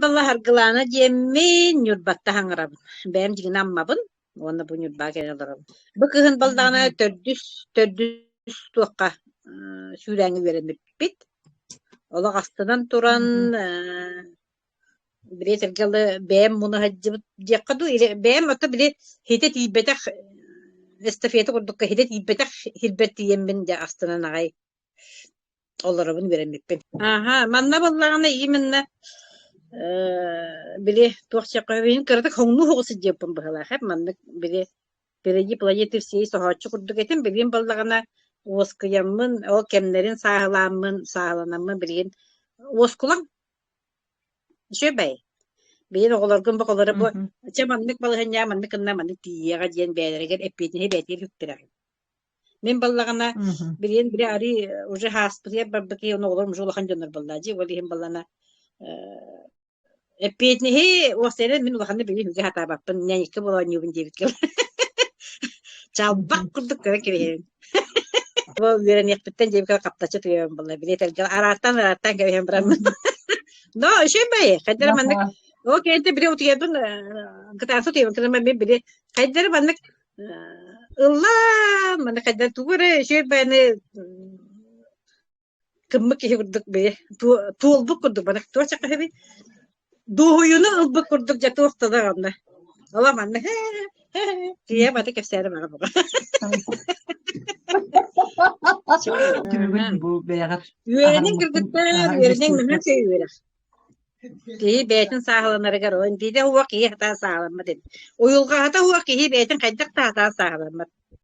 Балла Саргылаана диэммин Ньурбатта хаҥырабын. Бэйэм дьиҥинэ Аммабын уонна бу Ньурбаҕа кэлэн олоробун. Бу кыһын баллаҕына төрдүс төрдүс туохха сүүрээҥҥэ үөрэммиппит. Олох астынан туран били этэргэ дылы бэйэм муна сылдьыбыт диэххэ дуу, или бэйэм ото били хитэ тиийбэтэх эстафета курдукка хитэ тиийбэтэх сирбэр тиийэммин дьэ астынан аҕай Олоробун үөрэммиппин. Аһа, манна буоллаҕына именно били туох сиэххэ кыратык хоҥнуу соҕус сылдьыаппын быһыылаах эп маннык били впереди планеты всей соһооччу курдук этим билигин буоллаҕына уоскуйаммын ол кэмнэрин сааһылааммын сааһыланаммын билигин уоскулаҥ үчүгэй билигин оҕолоргун бу оҕолоро бу чэ маннык балаһыанньаҕа маннык гынна маннык тиийиэҕэ диэн бэйэлэригэр эппиэтинэһи бэйэтигэр сүктэрэр Мин баллаҕына билигин били арыы уже һааспытыгар барбытый ону оҕолорум уже улахан дьоннор буоллаа дии ол иһин баллана эппиэтинэһи уопсайынан мин улаханнык билигин үгэ сатаабаппын нянька буола оонньуубун диэбит кэлэ чалбах курдук көрөн кэбиһэбин бу үөрэниэхпиттэн диэбиккэ хаптаччы туйабын буолла били этэргэ араартан араартан кэбиһэн бараммын но үчүгэй хайдара маннык ол кэнниттэн били утуйарбын кытаанса утуйабын кытаанса мен били хайдара маннык Ыллаан, маны хайдах тугу эрэ үчүгэй бэйэни кыммыт киһи курдук бэйэ туолбут курдук баны туох чакаһыбый дуоһуйууну ылбыт курдук дьэ туох да даҕаны ола манна киһи бата кэпсээри баҕа буга Түмүгүн бу бэйэҕэр үөрэниҥ аһарыммыккын кыргыттар наһаа үөрэниҥ наһаа үллэстибиккэр үчүгэй үөрэх Киһи бэйэтин сааһыланарыгар ол биирдэ уох киһи сатаан сааһыламмат эбит. Уйулҕаһыта уох киһи бэйэтин хайдах да сатаан сааһыламмат.